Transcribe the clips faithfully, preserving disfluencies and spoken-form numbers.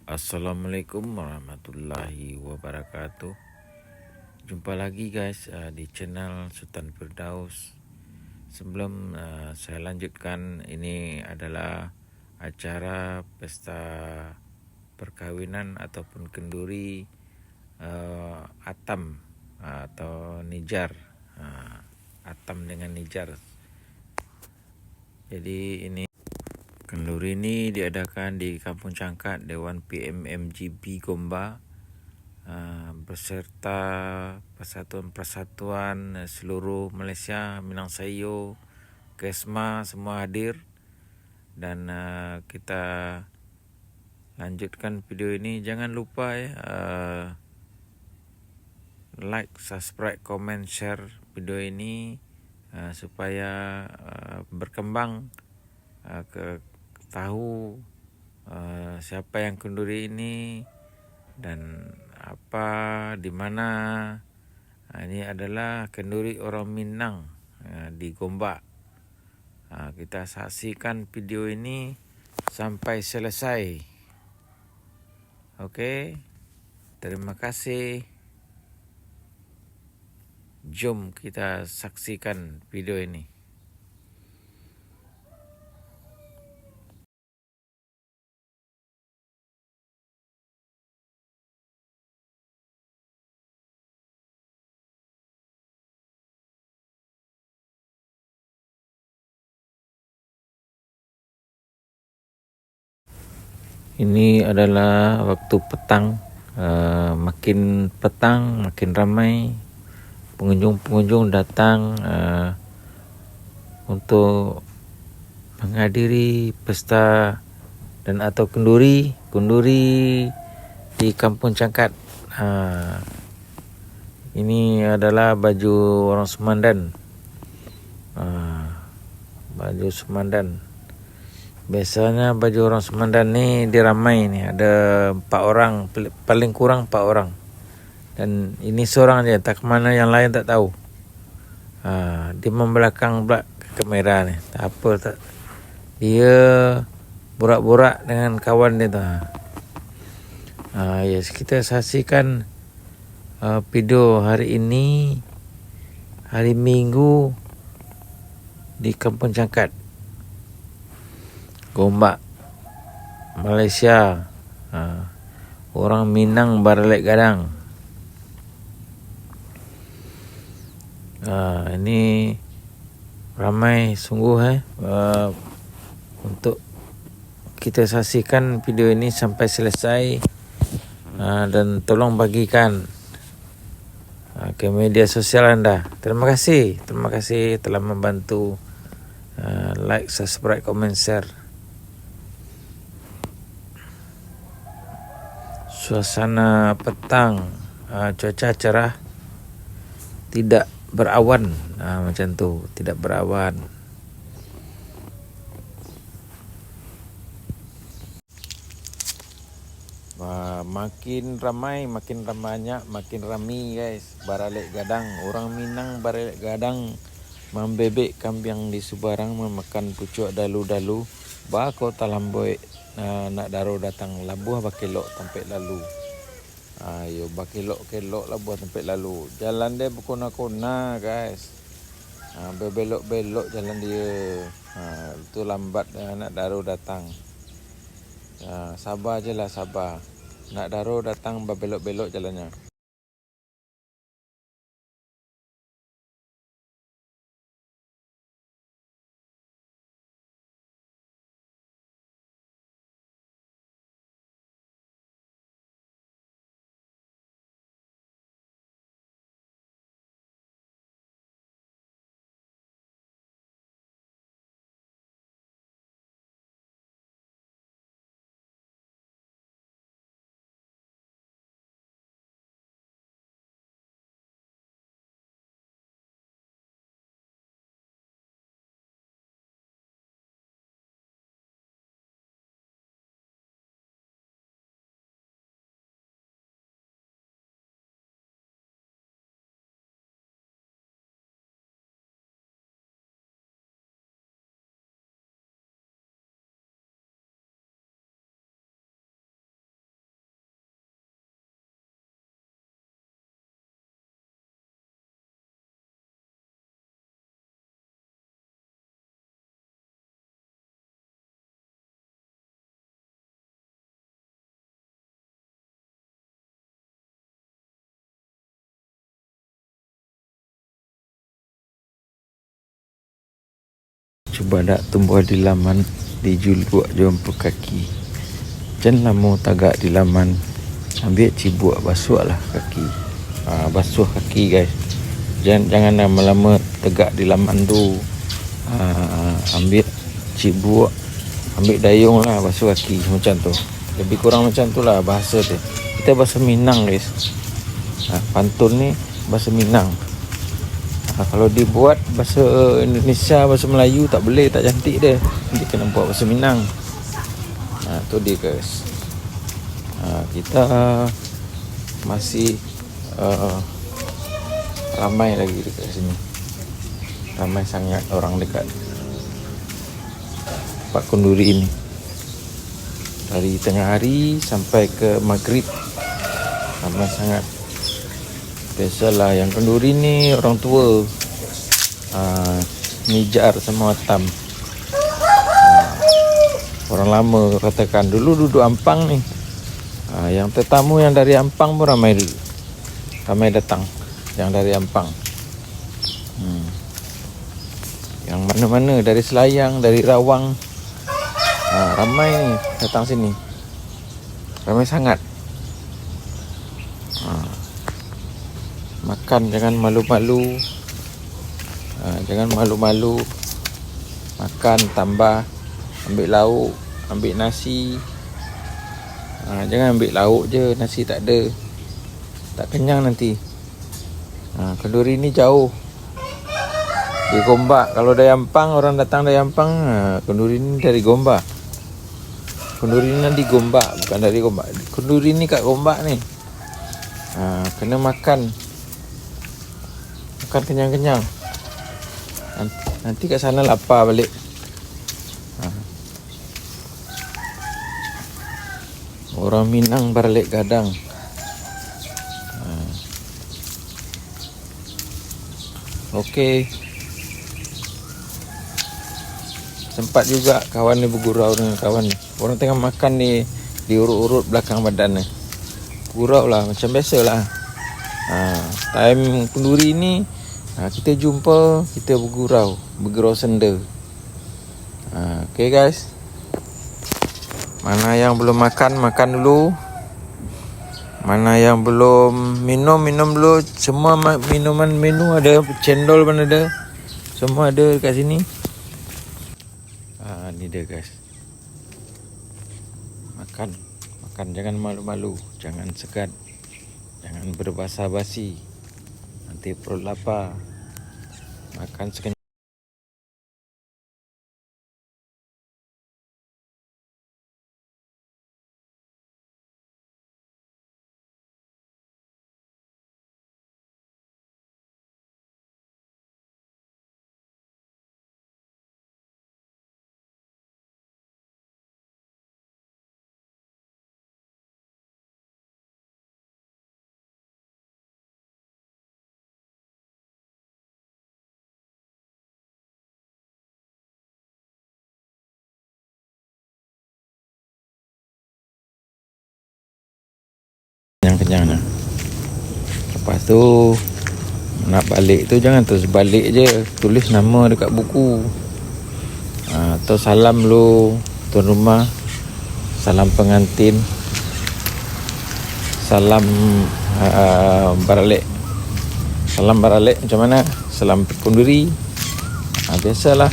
Assalamualaikum warahmatullahi wabarakatuh. Jumpa lagi, guys, uh, di channel Sultan Firdaus. Sebelum uh, saya lanjutkan, ini adalah acara pesta perkahwinan ataupun kenduri uh, Atam uh, atau Nijar. Uh, Atam dengan Nijar. Jadi ini Kenduri ini diadakan di Kampung Cangkat, Dewan P M M G B Gombak, ah, beserta persatuan-persatuan, eh, seluruh Malaysia, Minang Saiyo, Kesma, semua hadir. Dan, eh, kita lanjutkan video ini. Jangan lupa, ya, eh, like, subscribe, komen, share video ini, eh, supaya, eh, berkembang, eh, ke, tahu, eh, siapa yang kenduri ini dan apa, di mana. Ah, ini adalah kenduri orang Minang, eh, di Gombak. Ah, kita saksikan video ini sampai selesai. Oke, terima kasih. Jom kita saksikan video ini. Ini adalah waktu petang, eh, makin petang, makin ramai pengunjung-pengunjung datang, eh, untuk menghadiri pesta dan atau kenduri, kenduri di Kampung Cangkat. Ha, ini adalah baju orang Sumandan. Ha, baju Sumandan. Biasanya baju orang Sumandan ni diramai ni, ada empat orang, pal-, paling kurang empat orang. Dan ini seorang je, entah ke mana yang lain tak tahu. Ha, dia membelakang pula ke kamera ni. Tak apa, tak. Dia borak-borak dengan kawan dia tu. Ha. Ha, yes, kita saksikan, uh, video hari ini, hari Minggu di Kampung Cangkat. Gombak, Malaysia. Ha, orang Minang baralek gadang. Ha, ini ramai sungguh, eh, eh, untuk kita saksikan video ini sampai selesai, eh, dan tolong bagikan, eh, ke media sosial anda. Terima kasih, terima kasih telah membantu, eh, like, subscribe, komen, share. Suasana petang, ah, cuaca cerah, tidak berawan, ah, macam tu, tidak berawan. Wah, makin ramai, makin banyak, makin rami, guys. Baralek gadang, orang Minang baralek gadang, mambebek kambiang di subarang, mamakan pucuak dalu-dalu, bako talambuik, ah, nak daro datang, labuah bakelok tampek lalu. Ayo, bakelok-kelok labuah tampek lalu. Jalan deh bakona-kona, guys. Ah, babelok-belok jalan dia. Ah, tu lambat, ah, nak daro datang. Ah, saba je lah, saba. Nak daro datang babelok-belok jalannyo. Cubadak tumbuah di laman, dijuluak jo ampu kaki. Jan lamo tagak di laman, ambiak cibuak basuaklah kaki. Ah, basuah kaki, guys. Jan, jangan lamo-lamo tagak di laman tu. Ah, ambiak cibuak, ambiak dayung lah basuah kaki, macam tu. Lebih kurang macam tu lah bahasa tu. Kita bahasa Minang, guys. Ah, pantun ni bahasa Minang. Ah, kalau dibuat bahasa Indonesia, bahasa Melayu, tak boleh, tak cantik deh. Nanti kena buat bahasa Minang. Ah, tu dia, guys. Ah, kita masih, ah, ramai lagi dekat sini. Ramai sangat orang dekat tempat kenduri ini. Dari tengah hari sampai ke maghrib, ramai sangat. Biasalah, yang kenduri ni orang tua, ah, Nijar sama Atam. Ah, orang lama katakan, dulu duduk Ampang ni. Ah, yang tetamu yang dari Ampang pun ramai, ramai datang. Yang dari Ampang. Hmm. Yang mana-mana, dari Selayang, dari Rawang. Ah, ramai ni datang sini. Ramai sangat. Ha. Makan jangan malu-malu. Ha, jangan malu-malu. Makan tambah. Ambiak lauk, ambiak nasi. Ha, jangan ambiak lauk je, nasi tak ada. Tak kenyang nanti. Ha, kenduri ni jauh. Di Gombak. Kalau dari Ampang, orang datang dari Ampang, ha, kenduri ni dari Gombak. Kenduri ni di Gombak, bukan dari Gombak. Kenduri ni kat Gombak ni. Ha, kena makan. Makan kenyang-kenyang. Nan-, nanti kat sana lapar balik. Ha. Orang Minang baralek gadang. Ha. Oke. Sempat juga kawan ni bergurau dengan kawan ni. Orang tengah makan ni, diurut-urut belakang badan ni. Gurau lah, macam biasalah. Ha, time kenduri ni, ha, kita jumpa, kita bergurau, bergurau senda. Ha, oke, guys. Mana yang belum makan, makan dulu. Mana yang belum minum, minum dulu. Semua ma-, minuman, menu ada, cendol pun ada. Semua ada dekat sini. Ah, ni dia, guys. Makan. Makan, jangan malu-malu, jangan segan. Jangan berbasa-basi. Nanti perut lapar. Makan sekenyang. Kenyang-kenyang nah. Lepas tu, nak balik tu jangan terus balik je, tulis nama dekat buku. Ha, atau salam lu tuan rumah, salam pengantin, salam, ha, baralek. Salam baralek macam mana? Salam kenduri. Ha, biasalah.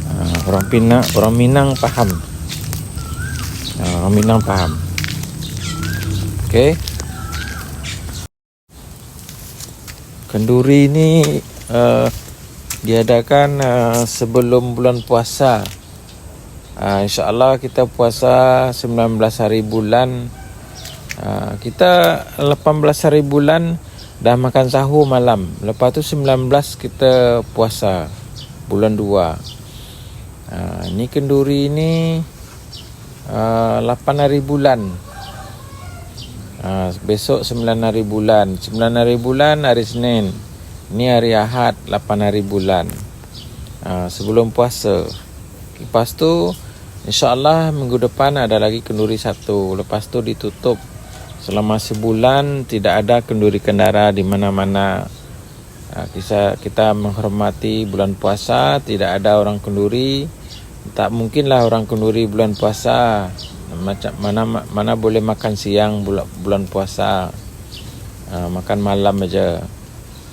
Ha, orang Pina-, orang Minang faham. Ha, orang Minang faham. Okey. Kenduri ni, eh, diadakan, eh, sebelum bulan puasa. Ah, insya Allah kita puasa sembilan belas hari bulan. Ah, kita lapan belas hari bulan dah makan sahur malam. Lepas tu sembilan belas kita puasa bulan dua. Ah, ni kenduri ni, ah, lapan hari bulan. Ah, besok sembilan hari bulan. Sembilan hari bulan hari Senin. Ni hari Ahad, lapan hari bulan. Ah, sebelum puasa. Lepas tu, insya Allah minggu depan ada lagi kenduri satu. Lepas tu ditutup. Selama sebulan tidak ada kenduri kendara di mana-mana. Ah, kita, kita menghormati bulan puasa, tidak ada orang kenduri. Tak mungkinlah orang kenduri bulan puasa. Macam mana, mana boleh makan siang bula-, bulan puasa. Ah, makan malam aja.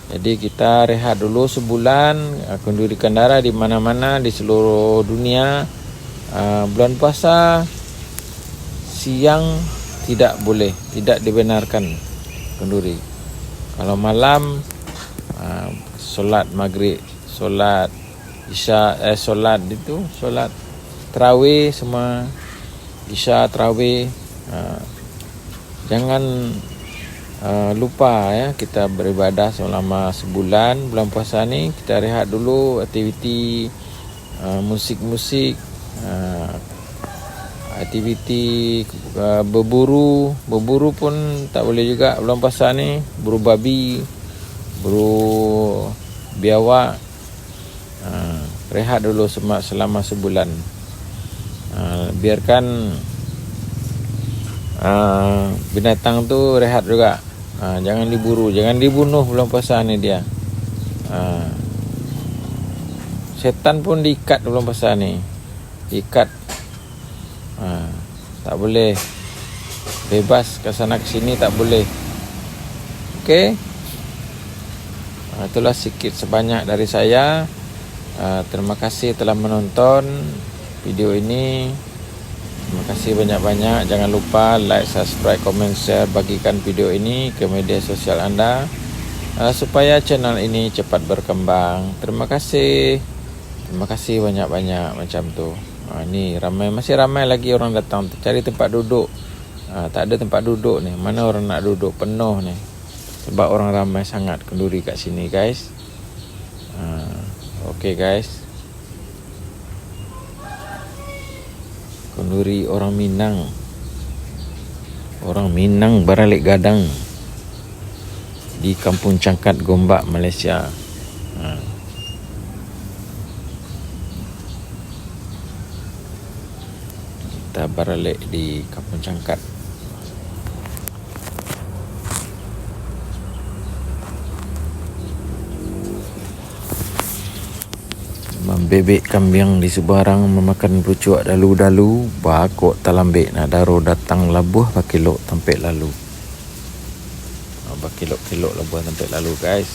Jadi kita rehat dulu sebulan, ah, kenduri kendara di mana-mana di seluruh dunia. Ah, bulan puasa siang tidak boleh, tidak dibenarkan kenduri. Kalau malam, ah, solat maghrib, solat isya, eh, solat itu, solat tarawih semua, isya, tarawih, ah, jangan, ah, lupa ya, kita beribadah selama sebulan, bulan puasa ni, kita rehat dulu aktiviti, ah, musik-musik, ah, aktiviti, ah, berburu, berburu pun tak boleh juga bulan puasa ni, buru babi, buru biawak, ah, rehat dulu sema-, selama sebulan. Ah, biarkan, ah, binatang tu rehat juga. Ah, jangan diburu, jangan dibunuh bulan puasa ni dia. Ah, setan pun diikat bulan puasa ni. Diikat. Ah, tak boleh bebas ke sana ke sini, tak boleh. Oke. Ah, itulah sikit sebanyak dari saya. Ah, terima kasih telah menonton video ini. Terima kasih banyak-banyak. Jangan lupa like, subscribe, komen, share, bagikan video ini ke media sosial anda, ah, supaya channel ini cepat berkembang. Terima kasih. Terima kasih banyak-banyak macam tu. Ah, ni ramai, masih ramai lagi orang datang tu cari tempat duduk. Ah, tak ada tempat duduk ni. Mana orang nak duduk? Penuh ni. Sebab orang ramai sangat kenduri kat sini, guys. Ah, oke, guys. Kenduri orang Minang. Orang Minang baralek gadang di Kampung Cangkat, Gombak, Malaysia. Ha. Kita baralek di Kampung Cangkat. Mambebek kambiang di subarang, mamakan pucuak dalu-dalu, bakok talambek nak daro, datang labuah bakelok tampek lalu. Ah, bakelok-kelok labuah tampek lalu, guys.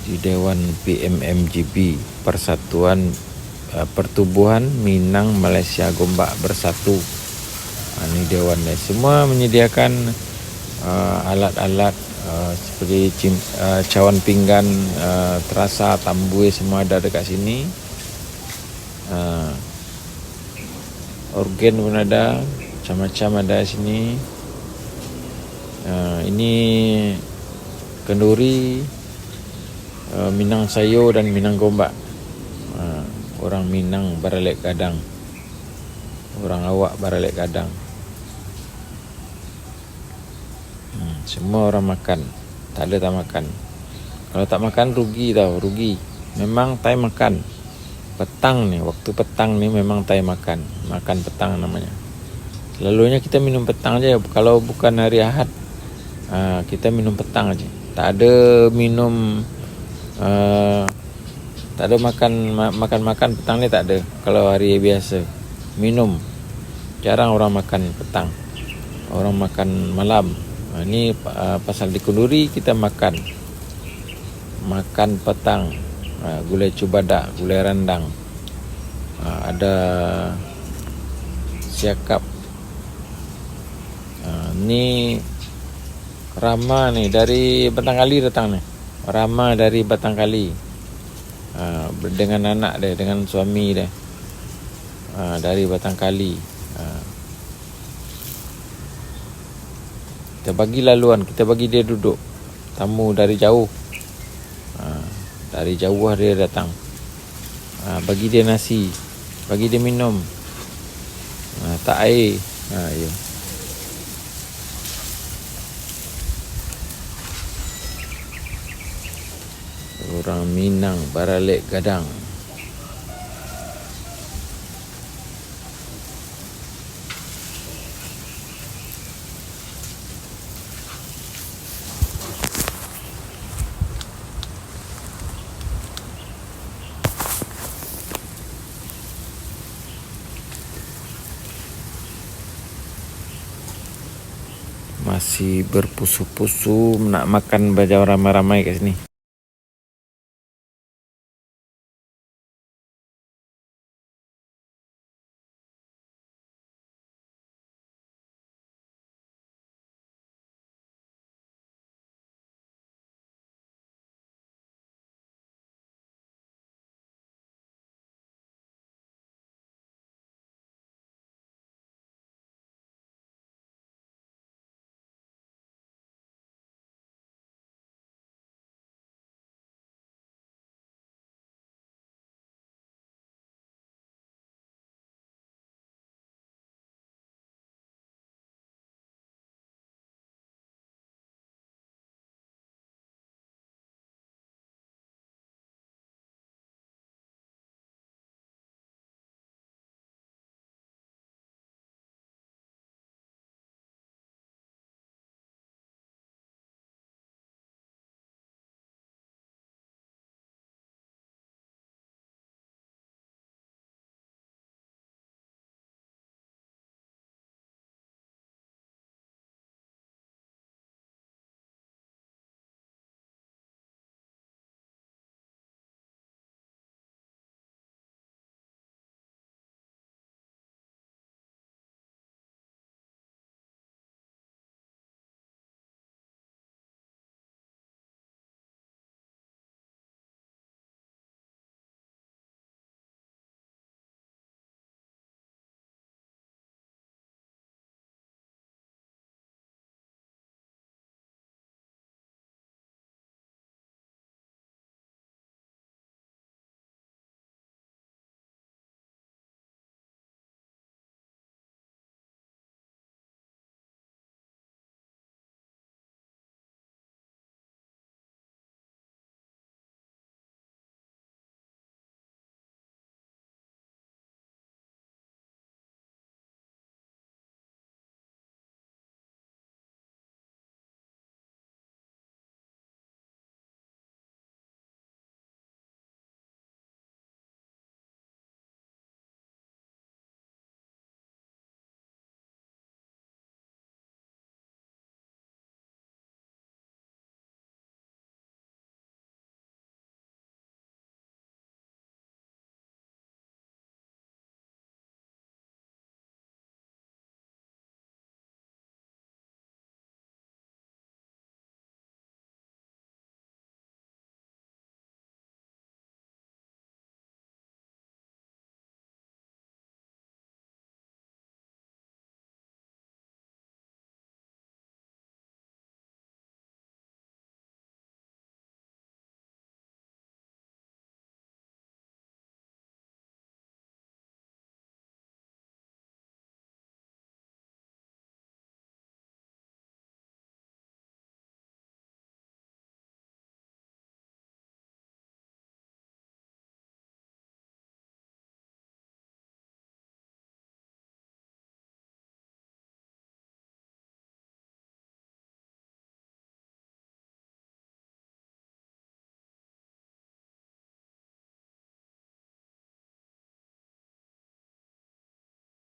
Di Dewan P M M G B, Persatuan, eh, Pertubuhan Minang Malaysia Gombak Bersatu. Ah, ni dewan ni. Semua menyediakan, eh, alat-alat, eh, seperti cim-, eh, cawan pinggan, eh, terasa, tambue, semua ada dekat sini. Ah, organ pun ada, macam-macam ada sini. Ah, ini kenduri, eh, Minang Sayo dan Minang Gombak. Ah, orang Minang baralek gadang. Orang awak baralek gadang. Hmm, semua orang makan. Tak ada tak makan. Kalau tak makan, rugi tau, rugi. Memang time makan. Petang ni, waktu petang ni memang time makan. Makan petang namanya. Selalunya kita minum petang je. Kalau bukan hari Ahad, ah, kita minum petang je. Tak ada minum, ah, tak ada makan, ma-, makan-makan petang ni tak ada. Kalau hari biasa, minum. Jarang orang makan petang. Orang makan malam. Ha, ni, ah, pasal dikenduri, kita makan. Makan petang. Ah, gulai cubadak, gulai randang. Ah, ada siakap. Ah, ni Rama ni dari Batang Kali datang ni. Rama dari Batang Kali. Ah, dengan anak dia, dengan suami dia. Ah, dari Batang Kali. Ah. Kita bagi laluan, kita bagi dia duduk. Tamu dari jauh. Ha, dari jauh dia datang. Ha, bagi dia nasi, bagi dia minum. Ha, tak air. Ha, ya. Orang Minang baralek gadang. Si berpusu-pusu nak makan bajau ramai-ramai kat sini.